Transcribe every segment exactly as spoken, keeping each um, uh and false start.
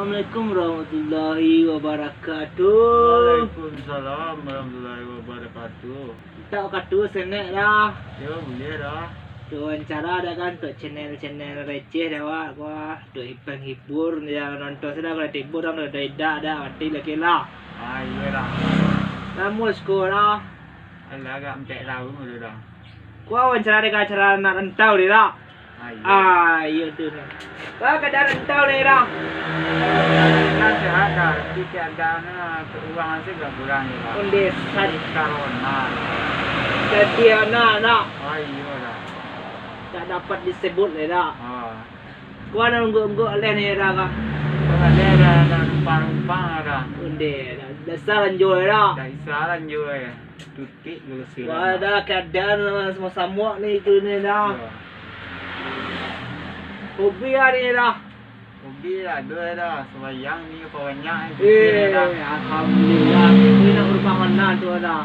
Assalamualaikum warahmatullahi wabarakatuh. Waalaikumsalam warahmatullahi wabarakatuh. Mintak wakatu saketek, Da. Yo, buliah, Da. Untuak wawancara, Da, kan, untuak channel-channel receh, Da, wak, wak, untuak penghibur, nan nonton sudah, kalau tibo, Da, udah idak, Da, mati lagi lah. Ah, iyo, Da. Namun, siko, Da. Alah, agak mancek tahu tu, Da. Ko wawancara dek acara anak rantau ni, Da. Ah, iyo. Ah, iyo tu, Da. Baa keadaan rantau ni, Da? Nah, sehat, Da. Tapi keadaan, ah, keuangan sih agak kurang, Da. Ondeh, sad- Jadi corona. Jadi anak, Da. Ah, iyo, Da. Tak dapat disebut, Da. Ah. Ko nan ungguk-ungguk aleh ni, Da, kah? Aleh, Da, Da, rumpang-rumpang, Da. Ondeh, Da. Dasar anjua, Da. Dasar anjua. Tutik gula siram. Wah, Da, keadaan samo-samo ni tu ni, Da. Yo. Hobi, Da, ni, Da? Hobi, Da, ado, Da. Sumbayang ni pabanyak, eh, Da. Alhamdulillah. Itu nak rumah mana tu, Da?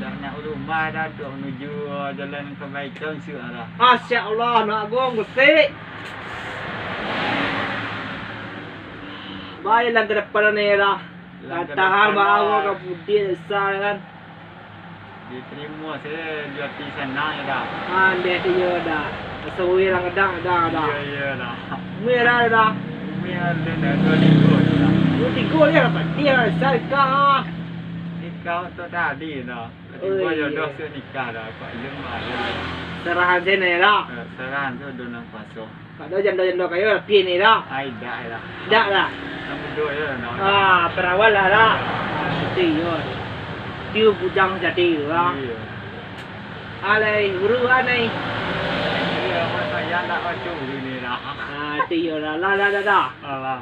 Dak nak rumah, Da, tu menuju jalan kebaikan, sudah, Da. Masya Allah, nak gong, gusik. Baiklah ke depan ni, Da. Tahan, baa, ka putih, Da, kan. Ditarimo sajo jo ati sanang, Da. Ah, ndeh tu yo, Da. Asa urang gadang, Da, Da. Iyo, iyo, Da. Umua, Da, Da. Umua alun duo tigo, Da. Duo tigo, Da, dapat dia, Da, nikah. Nikah tu tadi, Da. Tibo jodoh sudah nikah, Da. Kok alun, Da. Sarahan siko, Da. Eh, sarahan tu duo nan kuaso. Kalau jando-jando kayo rapi ni, Da. Ai, dak, Da. Dak, Da. Nan mudo yo, Da. Ah, perawan lah, Da. Ah, itu iyo, Da. Itu bujang jadi tu, Da. Iyo. Alai, buruan ai. Iyo, Mak, sayang dak baco ni, Da. Ah, itu iyo, Da. Lah, Da, Da, Da. Alah.